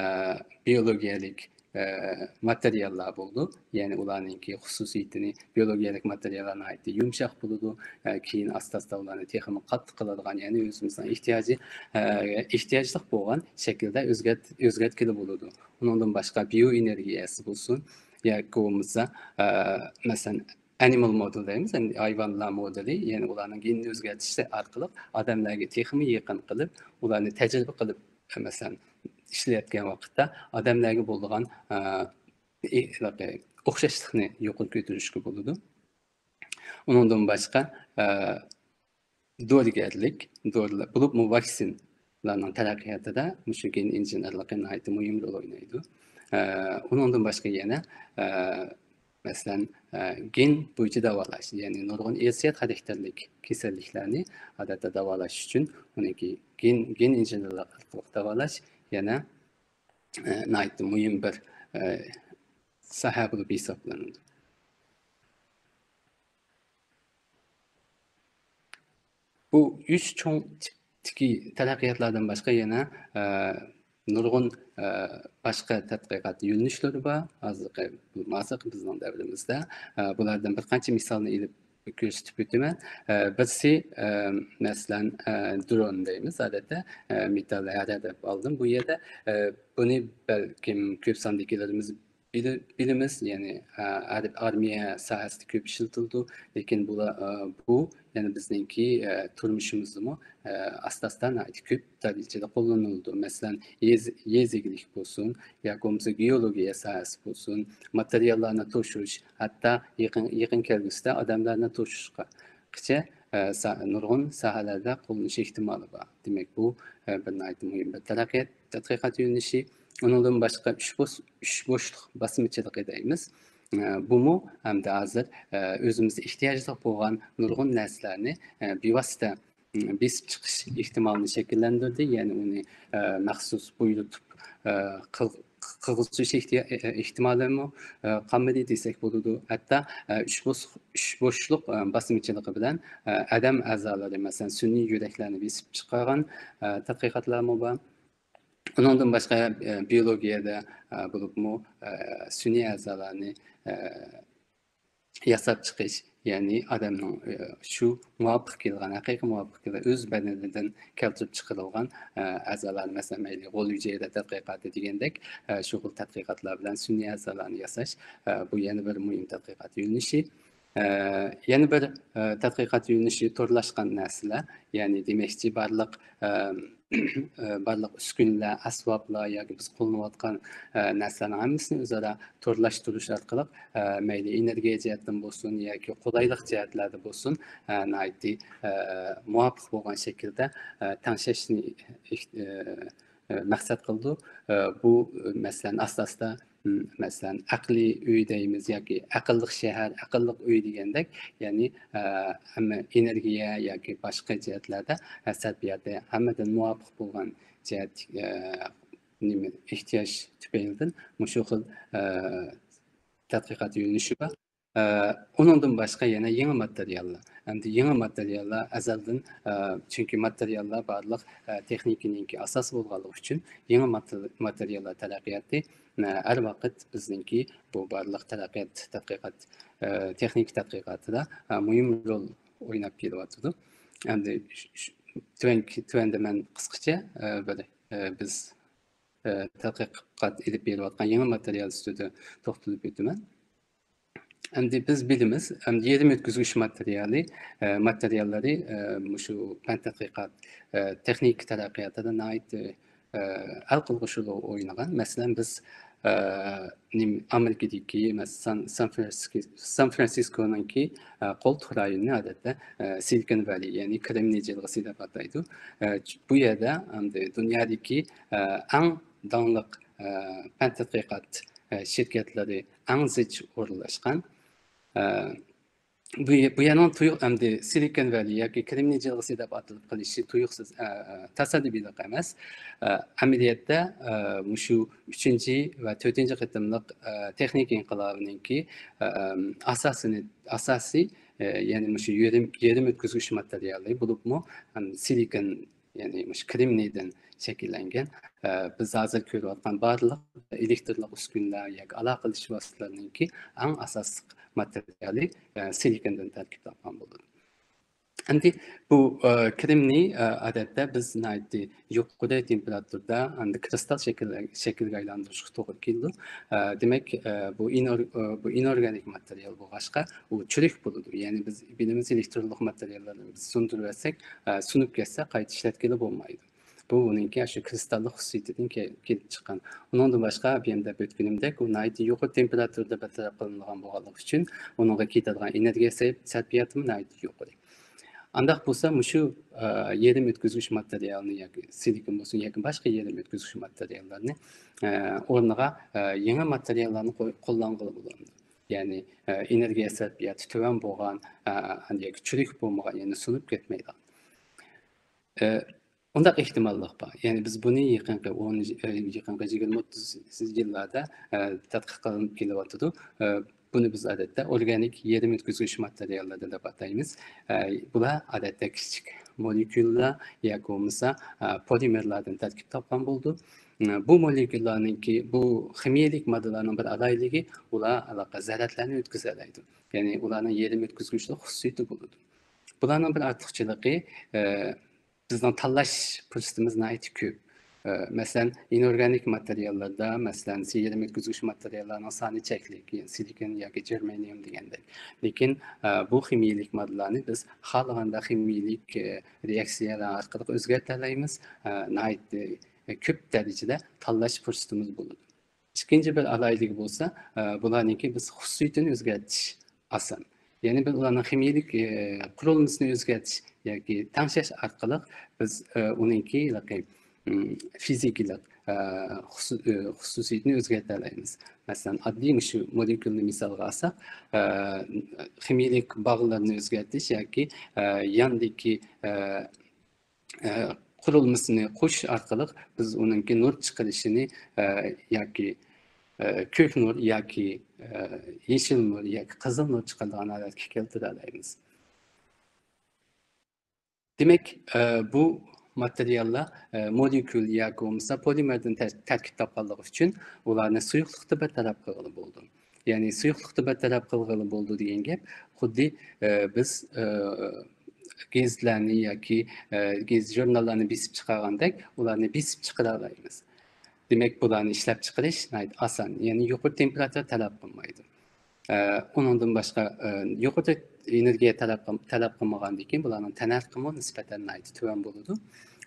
بىيولوگىيەلىك، ئە، ماتېرىياللار بولىدۇ. يەنى ئۇلارنىڭكى خۇسۇسىيىتىنى، بىيولوگىيەلىك ماتېرىياللار ناھايىتى يۇمشاق بولىدۇ. ئە، كېيىن ئاستا-ئاستا ئۇلارنى تېخىمۇ قاتتىق قىلىدىغان، يەنى ئۆزىمىزنىڭ ئېھتىياجى، ئە، ئېھتىياجلىق بولغان شەكىلدە ئۆزگەرت-، ئۆزگەرتكىلى بولىدۇ. ئۇنىڭدىن باشقا بىيو ئېنېرگىيەسى بولسۇن، ياكى بولمىسا، ئە، مەسىلەن، ئانىمال مودېل دەيمىز، يەنى ھايۋانلار مودېلى، يەنى ئۇلارنىڭ گېنىنى ئۆزگەرتىشى ئارقىلىق ئادەملەرگە تېخىمۇ يېقىن قىلىپ، ئۇلارنى تەجرىبە قىلىپ، مەسىلەن، ئىشلەتكەن ۋاقىتتا ئادەملەرگە بولىدىغان، ئە، ئى-، ئوخشاشلىقنى يۇقىرى كۆتۈرۈشكە بولىدۇ. ئۇنىڭدىن باشقا، ئە، دورىگەرلىك، دورىلار، بولۇپمۇ ۋاكسىنىلارنىڭ تەرەققىياتىدا مۇشۇ گېن ئىنژېنېرلىقى ناھايىتى مۇھىم رول ئوينايدۇ. ئە، ئۇنىڭدىن باشقا يەنە، ئە، مەسىلەن، ئە، گېن بويىچە داۋالاش، يەنى نۇرغۇن ئىرسىيەت خاراكتېرلىك كېسەللىكلەرنى ئادەتتە داۋالاش ئۈچۈن ئۇنىڭكى گېن، گېن ئىنژېنېرلىق ئارقىلىق داۋالاش يەنە، ئە، ناھايىتى مۇھىم بىر، ئە، ساھە بولۇپ ھېسابلىنىدۇ. بۇ ئۈچ چوڭ تىپتىكى تەرەققىياتلاردىن باشقا يەنە، ئە، نۇرغۇن، ئە، باشقا تەتقىقات يۆنىلىشلىرى بار. ھازىرقى، بۇ، ھازىرقى بىزنىڭ دەۋرىمىزدە، ئە، بۇلاردىن بىر قانچە مىسالنى ئېلىپ كۆرسىتىپ ئۆتىمەن. ئە، بىرسى، ئە، مەسىلەن، ئە، درون دەيمىز ئادەتتە، ئە، مېتال ھەرە دەپ ئالدىم. بۇ يەردە، ئە، بۇنى بەلكىم كۆپ ساندىكىلىرىمىز بىلە-، بىلىمىز، يەنى، ئە، ئار-، ئارمىيە ساھەسىدە كۆپ ئىشلىتىلىدۇ، لېكىن بۇلا-، ئە، بۇ يەنە بىزنىڭكى، ئە، تۇرمۇشىمىزدىمۇ، ئە، ئاستا-ئاستا ناھايىتى كۆپ دەرىجىدە قوللىنىلىدۇ. مەسىلەن، يېزا، يېزا ئىگىلىك بولسۇن، ياكى بولمىسا گېئولوگىيە ساھەسى بولسۇن، ماتېرىياللارنى توشۇش، ھەتتا يېقىن، يېقىن كەلگۈسىدە ئادەملەرنى توشۇشقا قىچە، ئە، سا-، نۇرغۇن ساھەلەردە قوللىنىش ئېھتىمالى بار. دېمەك، بۇ، ئە، بىر ناھايىتى مۇھىم بىر تەرەققىيات، تەتقىقات يۆنىلىشى. ئۇنىڭدىن باشقا ئۈچ بوش-، ئۈچ بوشلۇق باسمىچىلىقى دەيمىز. ئە، بۇمۇ ئەمدى ھازىر، ئە، ئۆزىمىزدە ئېھتىياجلىق بولغان نۇرغۇن نەرسىلەرنى، ئە، بىۋاسىتە، م، بېسىپ چىقىش ئېھتىمالىنى شەكىللەندۈردى. يەنى ئۇنى، ئە، مەخسۇس بۇيرۇتۇپ، ئە، قىل-، قىلغۇزۇش ئېھتىيا-، ئېھتىمالىمۇ، ئە، قالمىدى دېسەك بولىدۇ. ھەتتا، ئە، ئۈچ بوش-، ئۈچ بوشلۇق، ئە، باسمىچىلىقى بىلەن، ئە، ئادەم ئەزالىرى، مەسىلەن، سۈنئىي يۈرەكلەرنى بېسىپ چىقارغان، ئە، تەتقىقاتلارمۇ بار. ئۇنىڭدىن باشقا، ئە، بىيولوگىيەدە، ئە، بولۇپمۇ، ئە، سۈنئىي ئەزالارنى، ئە، ياساپ چىقىش، يەنى ئادەمنىڭ، ئە، شۇ مۇۋاپىق كېلىدىغان، ھەقىقىي مۇۋاپىق كېلىدىغان، ئۆز بەدىنىدىن كەلتۈرۈپ چىقىرىلغان، ئە، ئەزالارنى، مەسىلەن، مەيلى غول ھۈجەيرە تەتقىقاتى دېگەندەك، ئە، شۇ خىل تەتقىقاتلار بىلەن سۈنئىي ئەزالارنى ياساش، ئە، بۇ يەنە بىر مۇھىم تەتقىقات يۆنىلىشى. ئە، يەنە بىر، ئە، تەتقىقات يۆنىلىشى تورلاشقان نەرسىلەر، يەنى دېمەكچى بارلىق، ئە، ئە، بارلىق ئۈسكۈنىلەر، ئەسۋابلار ياكى بىز قوللىنىۋاتقان، ئە، نەرسىلەرنىڭ ھەممىسىنى ئۆزئارا تورلاشتۇرۇش ئارقىلىق، ئە، مەيلى ئېنېرگىيە جەھەتتىن بولسۇن ياكى قولايلىق جەھەتلەردە بولسۇن، ئە، ناھايىتى، ئە، مۇۋاپىق بولغان شەكىلدە، ئە، تەڭشەشنى، ئە، ئە، مەقسەت قىلىدۇ. ئە، بۇ، مەسىلەن، ئاستا-ئاستا، م، مەسىلەن، ئەقلىي ئۆي دەيمىز ياكى ئەقىللىق شەھەر، ئەقىللىق ئۆي دېگەندەك، يەنى، ئە، ھەممە ئېنېرگىيە ياكى باشقا جەھەتلەردە، ئە، سەرپىياتى ھەممىدىن مۇۋاپىق بولغان جەھەت، ئە، نېمە، ئېھتىياج تۈپەيلىدىن مۇشۇ خىل، ئە، تەتقىقات يۆنىلىشى بار. ئە، ئۇنىڭدىن باشقا يەنە يېڭى ماتېرىياللار. ئەمدى يېڭى ماتېرىياللار ئەزەلدىن، ئە، چۈنكى ماتېرىياللار بارلىق، ئە، تېخنىكىنىڭكى ئاساسى بولغانلىقى ئۈچۈن يېڭى ماتېر-، ماتېرىياللار تەرەققىياتى، ئە، ھەر ۋاقىت بىزنىڭكى بۇ بارلىق تەرەققىيات تەتقىقات، ئە، تېخنىكا تەتقىقاتىدا، ئە، مۇھىم رول ئويناپ كېلىۋاتىدۇ. ئەمدى ش-، ش-، تۆۋەنكى، تۆۋەندە مەن قىسقىچە، ئە، بىر، ئە، بىز، ئە، تەتقىقات ئېلىپ بېرىۋاتقان يېڭى ماتېرىيال ئۈستىدە توختىلىپ ئۆتىمەن. ئەمدى بىز بىلىمىز، ئەمدى يېرىم يەتكۈزگۈچ ماتېرىيالى، ئە، ماتېرىياللىرى، ئە، مۇشۇ پەن تەتقىقات، ئە، تېخنىكا تەرەققىياتىدا ناھايىتى، ئە، ھەل قىلغۇچ رول ئوينىغان. مەسىلەن، بىز، ئە، نېمە، ئامېرىكىدىكى، مەسىلەن، سان، سان فرانسىسكو-، سان فرانسىسكونىڭكى، ئە، قولتۇق رايونىنى ئادەتتە، ئە، سىلىكون ۋەلى، يەنى كرېمنىي جىلغىسى دەپ ئاتايدۇ. ئە، بۇ يەردە ئەمدى دۇنيادىكى، ئە، ئەڭ داڭلىق، ئە، پەن تەتقىقات، ئە، شىركەتلىرى ئەڭ زىچ ئورۇنلاشقان. ئە، بۇ، بۇ يەرنىڭ تۇيۇق ئەمدى سىلىكون ۋەلى ياكى كرېمنىي جىلغىسى دەپ ئاتىلىپ قېلىشى تۇيۇقسىز، ئە، ئە، تاسادىپىيلىق ئەمەس. ئە، ئەمەلىيەتتە، ئە، مۇشۇ ئۈچىنچى ۋە تۆتىنچى قېتىملىق، ئە، تېخنىكا ئىنقىلابىنىڭكى، ئە، ئەم، ئاساسىنى، ئاساسىي، ئە، يەنى مۇشۇ يېرىم، يېرىم ئۆتكۈزگۈچ ماتېرىيالى بولۇپمۇ، ئەم، سىلىكون، يەنى مۇشۇ كرېمنىيدىن شەكىللەنگەن، ئە، بىز ھازىر كۆرۈۋاتقان بارلىق ئېلېكترلىق ئۈسكۈنىلەر ياكى ئالاقىلىشىش ۋاسىتىلىرىنىڭكى ئەڭ ئاساسلىق ماتېرىيالى، ئە، سىلىكوندىن تەركىب تاپقان بولىدۇ. ئەمدى بۇ، ئە، كرېمنىي، ئە، ئادەتتە بىز ناھايىتى يۇقىرى تېمپېراتۇرىدا ئەمدى كرىستال شەكىل، شەكىلگە ئايلاندۇرۇشقا توغرا كېلىدۇ. ئە، دېمەك، ئە، بۇ ئىنئور-، ئە، بۇ ئىنئورگانىك ماتېرىيال بولغاچقا، ئۇ چىرىك بولىدۇ. يەنى بىز بىلىمىز، ئېلېكترونلۇق ماتېرىياللارنى بىز سۇندۇرۇۋەتسەك، ئە، سۇنۇپ كەتسە، قايتا ئىشلەتكىلى بولمايدۇ. بۇ ئۇنىڭكى شۇ كرىستاللىق خۇسۇسىيىتىدىن كە-، كېلىپ چىققان. ئۇنىڭدىن باشقا، بۇ يەردە ئۆتكىنىمدەك، ئۇ ناھايىتى يۇقىرى تېمپېراتۇرىدا بىر تەرەپ قىلىنغان بولغانلىقى ئۈچۈن، ئۇنىڭغا كېتىدىغان ئېنېرگىيە سەرپ-، سەرپىياتىمۇ ناھايىتى يۇقىرى. ئانداق بولسا، مۇشۇ، ئە، يېرىم ئۆتكۈزگۈچ ماتېرىيالنى ياكى سىلىكون بولسۇن، ياكى باشقا يېرىم ئۆتكۈزگۈچ ماتېرىياللارنى، ئە، ئورنىغا، ئە، يېڭى ماتېرىياللارنى قوي-، قوللانغىلى بولىدۇ. يەنى، ئە، ئېنېرگىيە سەرپىياتى تۆۋەن بولغان، ئە، ياكى چىرىك بولمىغان، يەنى سۇنۇپ كەتمەيدىغان. ئە، ئۇنداق ئېھتىماللىق بار. يەنى بىز بۇنى يېقىنقى ئون، ئە، يېقىنقى يىگىرمە، ئوتتۇز يىللاردا، ئە، تەتقىق قىلىنىپ كېلىۋاتىدۇ. ئە، بۇنى بىز ئادەتتە ئورگانىك يېرىم ئۆتكۈزگۈچ ماتېرىياللىرى دەپ ئاتايمىز. ئە، بۇلار ئادەتتە كىچىك مولېكۇللار ياكى بولمىسا، ئە، پولىمېرلاردىن تەركىب تاپقان بولىدۇ. ئە، بۇ مولېكۇللارنىڭكى، بۇ خىمىيەلىك ماددىلارنىڭ بىر ئالاھىدىلىكى، ئۇلار ھېلىقى زەرەتلەرنى ئۆتكۈزەلەيدۇ. يەنى ئۇلارنىڭ يېرىم ئۆتكۈزگۈچلۈك خۇسۇسىيىتى بولىدۇ. بۇلارنىڭ بىر ئارتۇقچىلىقى، ئە، بىزنىڭ تاللاش پۇرسىتىمىز ناھايىتى كۆپ. ئە، مەسىلەن، ئىنئورگانىك ماتېرىياللاردا، مەسىلەن، يېرىم ئۆتكۈزگۈچ ماتېرىياللارنىڭ سانى چەكلىك، سىلىكون ياكى گېرمانىيۇم دېگەندەك. لېكىن، ئە، بۇ خىمىيەلىك ماددىلارنى بىز خالىغاندا خىمىيەلىك، ئە، رېئاكسىيەلەر ئارقىلىق ئۆزگەرتەلەيمىز. ئە، ناھايىتى، ئە، كۆپ دەرىجىدە تاللاش پۇرسىتىمىز بولىدۇ. ئىككىنچى بىر ئالاھىدىلىكى بولسا، ئە، بۇلارنىڭكى بىز خۇسۇسىيىتىنى ئۆزگەرتىش ئاسان. يەنى بىز ئۇلارنىڭ خىمىيەلىك، ئە، قۇرۇلمىسىنى ئۆزگەرتىش ياكى تەڭشەش ئارقىلىق بىز، ئە، ئۇنىڭكى ھېلىقى، ئىم، فىزىكىلىق، ئە، خۇسۇ-، ئە، خۇسۇسىيىتىنى ئۆزگەرتەلەيمىز. مەسىلەن، ئاددىي مۇشۇ مولېكۇلنى مىسالغا ئالساق، ئە، خىمىيەلىك باغلىرىنى ئۆزگەرتىش ياكى، ئە، ياندىكى، ئە، ئە، قۇرۇلمىسىنى قوشۇش ئارقىلىق بىز ئۇنىڭكى نۇر چىقىرىشىنى، ئە، ياكى، ئە، كۆك نۇر ياكى، ئە، يېشىل نۇر ياكى قىزىل نۇر چىقىرىدىغان ھالەتكە كەلتۈرەلەيمىز. دېمەك، ئە، بۇ ماتېرىياللار، ئە، مولېكۇل ياكى بولمىسا پولىمېردىن تەر-، تەركىب تاپقانلىقى ئۈچۈن ئۇلارنى سۇيۇقلۇقتا بىر تەرەپ قىلغىلى بولىدۇ. يەنى سۇيۇقلۇقتا بىر تەرەپ قىلغىلى بولىدۇ دېگەن گەپ خۇددى، ئە، بىز، ئە، گېزىتلەرنى ياكى، ئە، گېزىت ژۇرناللارنى بېسىپ چىقارغاندەك ئۇلارنى بېسىپ چىقىرالايمىز. دېمەك، بۇلارنى ئىشلەپچىقىرىش ناھايىتى ئاسان، يەنى يۇقىرى تېمپېراتۇرا تەلەپ قىلمايدۇ. ئە، ئۇنىڭدىن باشقا، ئە، يۇقىرى ئېنېرگىيە تەلەپ قىل-، تەلەپ قىلمىغاندىن كېيىن بۇلارنىڭ تەننەرخىمۇ نىسبەتەن ناھايىتى تۆۋەن بولىدۇ.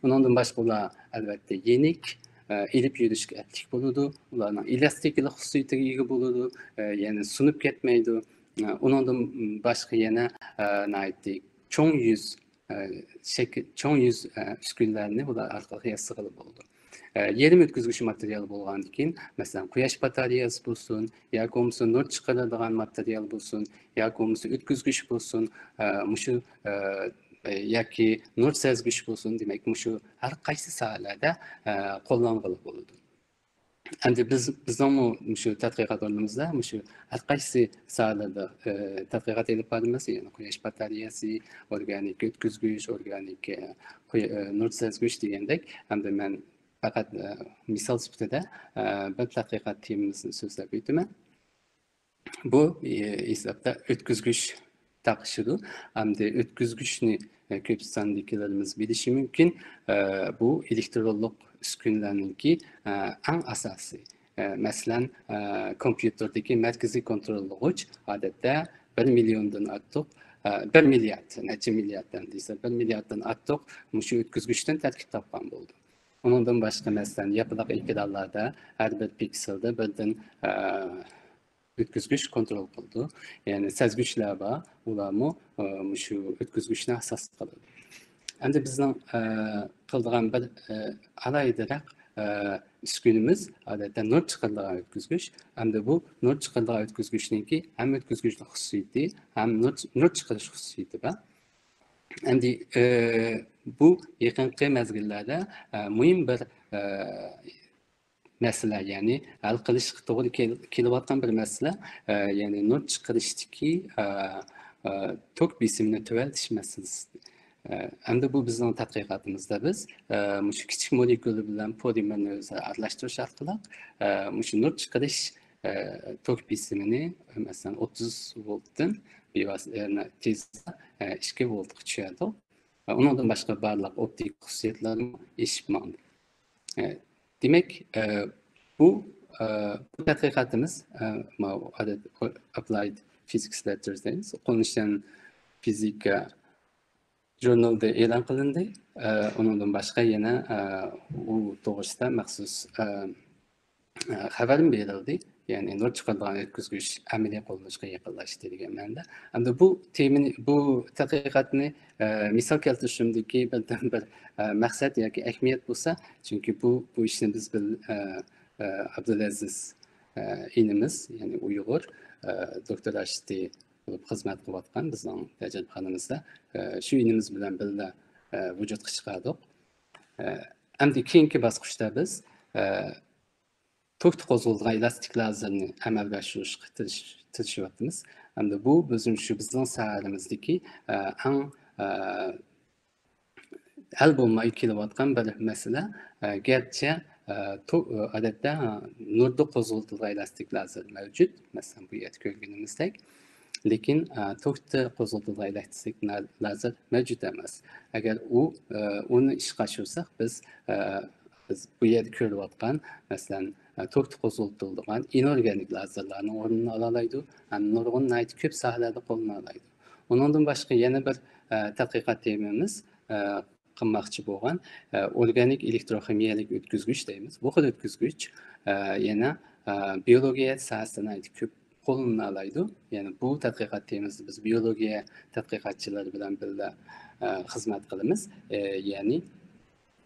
ئۇنىڭدىن باشقا ئۇلار ئەلۋەتتە يېنىك، ئە، ئېلىپ يۈرۈشكە ئەپلىك بولىدۇ. ئۇلارنىڭ ئېلاستىكىلىق خۇسۇسىيىتىگە ئىگە بولىدۇ. ئە، يەنى سۇنۇپ كەتمەيدۇ. ئە، ئۇنىڭدىن باشقا يەنە، ئە، ناھايىتى چوڭ يۈز، ئە، شەكىل، چوڭ يۈز، ئە، ئۈسكۈنىلەرنى بۇلار ئارقىلىق ياسىغىلى بولىدۇ. ئە، يېرىم ئۆتكۈزگۈچ ماتېرىيال بولغاندىن كېيىن، مەسىلەن، قۇياش باتارېيەسى بولسۇن، ياكى بولمىسا نۇر چىقىرىدىغان ماتېرىيال بولسۇن، ياكى بولمىسا ئۆتكۈزگۈچ بولسۇن، ئە، مۇشۇ، ئە، ياكى نۇر سەزگۈچ بولسۇن، دېمەك، مۇشۇ ھەر قايسى ساھەلەردە، ئە، قوللانغىلى بولىدۇ. ئەمدى بىز، بىزنىڭمۇ مۇشۇ تەتقىقات ئورنىمىزدا مۇشۇ ھەر قايسى ساھەلەردە، ئە، تەتقىقات ئېلىپ بارىمىز. يەنى قۇياش باتارېيەسى، ئورگانىك ئۆتكۈزگۈچ، ئورگانىك، ئە، قۇي-، ئە، نۇر سەزگۈچ دېگەندەك. ئەمدى مەن پەقەت، ئە، مىسال سۈپىتىدە، ئە، بىر تەتقىقات تېمىمىزنى سۆزلەپ ئۆتىمەن. بۇ، ئى، ھېسابتا ئۆتكۈزگۈچ تاقىشىدۇ. ئەمدى ئۆتكۈزگۈچنى، ئە، كۆپ ساندىكىلىرىمىز بىلىشى مۇمكىن. ئە، بۇ ئېلېكترونلۇق ئۈسكۈنىلەرنىڭكى، ئە، ئەڭ ئاساسىي. ئە، مەسىلەن، ئە، كومپيۇتېردىكى مەركىزىي كونتروللىغۇچ ئادەتتە بىر مىليوندىن ئارتۇق، ئە، بىر مىليارد، نەچچە مىلياردتىن دېسە، بىر مىلياردتىن ئارتۇق مۇشۇ ئۆتكۈزگۈچتىن تەركىب تاپقان بولىدۇ. ئۇنىڭدىن باشقا، مەسىلەن، ياپىلاق ئېكرانلاردا ھەر بىر پىكسېلدا بىردىن، ئە، ئۆتكۈزگۈچ كونترول قىلىدۇ. يەنى سەزگۈچلەر بار، ئۇلارمۇ، ئە، مۇشۇ ئۆتكۈزگۈچنى ئاساس قىلىدۇ. ئەمدى بىزنىڭ، ئە، قىلىدىغان بىر، ئە، ئالاھىدىرەك، ئۈسكۈنىمىز ئادەتتە نۇر چىقىرىدىغان ئۆتكۈزگۈچ. ئەمدى بۇ نۇر چىقىرىدىغان ئۆتكۈزگۈچنىڭكى ھەم ئۆتكۈزگۈچنىڭ خۇسۇسىيىتى، ھەم نۇر، نۇر چىقىرىش خۇسۇسىيىتى بار. ئەمدى، ئە، بۇ يېقىنقى مەزگىللەردە، ئە، مۇھىم بىر، ئە، مەسىلە، يەنى ھەل قىلىشقا توغرا كېل-، كېلىۋاتقان بىر مەسىلە، ئە، يەنى نۇر چىقىرىشتىكى، ئە، ئە، توك بېسىمىنى تۆۋەنلىتىش مەسىلىسى. ئە، ئەمدى بۇ بىزنىڭ تەتقىقاتىمىزدا بىز، ئە، مۇشۇ كىچىك مولېكۇلا بىلەن پولىمېرنى ئۆزئارا ئارىلاشتۇرۇش ئارقىلىق، ئە، مۇشۇ نۇر چىقىرىش، ئە، توك بېسىمىنى، مەسىلەن، ئوتتۇز ۋولتتىن بىۋاسىتە، ئە، تېزلا، ئە، ئىككى ۋولتقا چۈشۈردۇق. ئۇنىڭدىن باشقا بارلىق ئوپتىك خۇسۇسىيەتلەرمۇ ئېشىپ ماڭدى. ئە، دېمەك، ئە، بۇ، ئە، بۇ تەتقىقاتىمىز، ئە، ماۋۇ ئادەت، ئاپلايد فىزىكس لېتتېرز دەيمىز، قوللىنىشچان فىزىكا ژۇرنىلىدا ئېلان قىلىندى. ئە، ئۇنىڭدىن باشقا يەنە، ئە، ئۇ توغرىسىدا مەخسۇس، ئە، ئە، خەۋەرمۇ بېرىلدى. يەنى نۇر چىقىرىدىغان ئۆتكۈزگۈچ ئەمەلىي قوللىنىشقا يېقىنلاشتى دېگەن مەنىدە. ئەمدى بۇ تېمىنى، بۇ تەتقىقاتنى، ئە، مىسال كەلتۈرۈشۈمدىكى بىردىنبىر، ئە، مەقسەت ياكى ئەھمىيەت بولسا، چۈنكى بۇ، بۇ ئىشنى بىز بىل-، ئە، ئە، ئابدۇلئەزىز، ئە، ئىنىمىز، يەنى ئۇيغۇر، ئە، دوكتور ئاشىتى بولۇپ خىزمەت قىلىۋاتقان بىزنىڭ تەجرىبىخانىمىزدا، ئە، شۇ ئىنىمىز بىلەن بىللە، ئە، ۋۇجۇدقا چىقاردۇق. ئە، ئەمدى كېيىنكى باسقۇچتا بىز، ئە، توكتا قوزغىلىدىغان ئېلاستىك لازېرنى ئەمەلگە ئاشۇرۇشقا تىرىش-، تىرىشىۋاتىمىز. ئەمدى بۇ بىزنىڭ، شۇ بىزنىڭ ساھەمىزدىكى، ئە، ئەڭ، ئە، ھەل بولماي كېلىۋاتقان بىر مەسىلە. ئە، گەرچە، ئە، تو-، ئادەتتە، ئە، نۇردا قوزغىلىدىغان ئېلاستىك لازېر مەۋجۇت. مەسىلەن، بۇ يەردە كۆرگىنىمىزدەك. لېكىن، ئە، توكتا قوزغىلىدىغان ئېلاستىك نا-، لازېر مەۋجۇت ئەمەس. ئەگەر ئۇ، ئە، ئۇنى ئىشقا ئاشۇرساق، بىز، ئە، بىز بۇ يەردە كۆرۈۋاتقان، مەسىلەن، ئە، توكتا قوزغىلىدىغان ئىنئورگانىك لازېرلارنىڭ ئورنىنى ئالالايدۇ ھەم نۇرغۇن ناھايىتى كۆپ ساھەلەردە قوللىنالايدۇ. ئۇنىڭدىن باشقا يەنە بىر، ئە، تەتقىقات تېمىمىز، ئە، قىلماقچى بولغان، ئە، ئورگانىك ئېلېكتروخىمىيەلىك ئۆتكۈزگۈچ دەيمىز. بۇ خىل ئۆتكۈزگۈچ، ئە، يەنە، ئە، بىيولوگىيە ساھەسىدە ناھايىتى كۆپ قوللىنالايدۇ. يەنى بۇ تەتقىقات تېمىسىدا بىز بىيولوگىيە تەتقىقاتچىلىرى بىلەن بىللە، ئە، خىزمەت قىلىمىز. ئە، يەنى،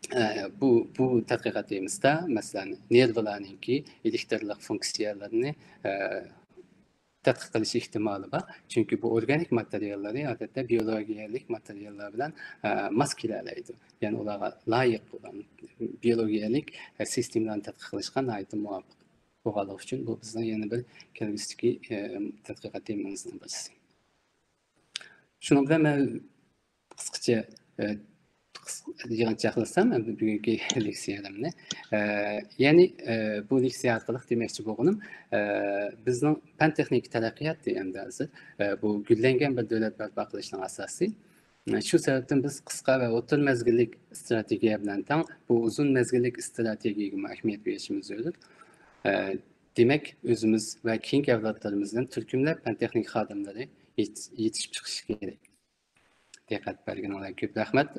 ئە، بۇ، بۇ تەتقىقات تېمىسىدا، مەسىلەن، نېرۋىلارنىڭكى ئېلېكترلىق فۇنكسىيەلىرىنى، ئە، تەتقىق قىلىش ئېھتىمالى بار. چۈنكى بۇ ئورگانىك ماتېرىياللىرى ئادەتتە بىيولوگىيەلىك ماتېرىياللار بىلەن، ئە، ماس كېلەلەيدۇ. يەنى ئۇلارغا لايىق بولغان بىيولوگىيەلىك، ئە، سىستېمىلارنى تەتقىق قىلىشقا ناھايىتى مۇۋاپىق بولغانلىقى ئۈچۈن بۇ بىزنىڭ يەنە بىر كەلگۈسىدىكى، ئە، تەتقىقات تېمىمىزنىڭ بىرسى. شۇنىڭ بىلەن مەن قىسقىچە، ئە، قىس-، يىغىنچاقلىسام، ئەمدى بۈگۈنكى لېكسىيەمنى. ئە، يەنى، ئە، بۇ لېكسىيە ئارقىلىق دېمەكچى بولغىنىم، ئە، بىزنىڭ پەن تېخنىكا تەرەققىياتى ئەمدى ھازىر، ئە، بۇ گۈللەنگەن بىر دۆلەت بەرپا قىلىشنىڭ ئاساسى. شۇ سەۋەبتىن بىز قىسقا ۋە ئوتتۇرا مەزگىللىك ئىستراتېگىيە بىلەن تەڭ بۇ ئۇزۇن مەزگىللىك ئىستراتېگىيەگىمۇ ئەھمىيەت بېرىشىمىز زۆرۈر. ئە، دېمەك، ئۆزىمىز ۋە كېيىنكى ئەۋلادلىرىمىزدىن تۈركۈملەپ پەن تېخنىكا خادىملىرى يېتىش-، يېتىشىپ چىقىشى كېرەك. دىققەت بەرگىنىڭلارغا كۆپ رەھمەت.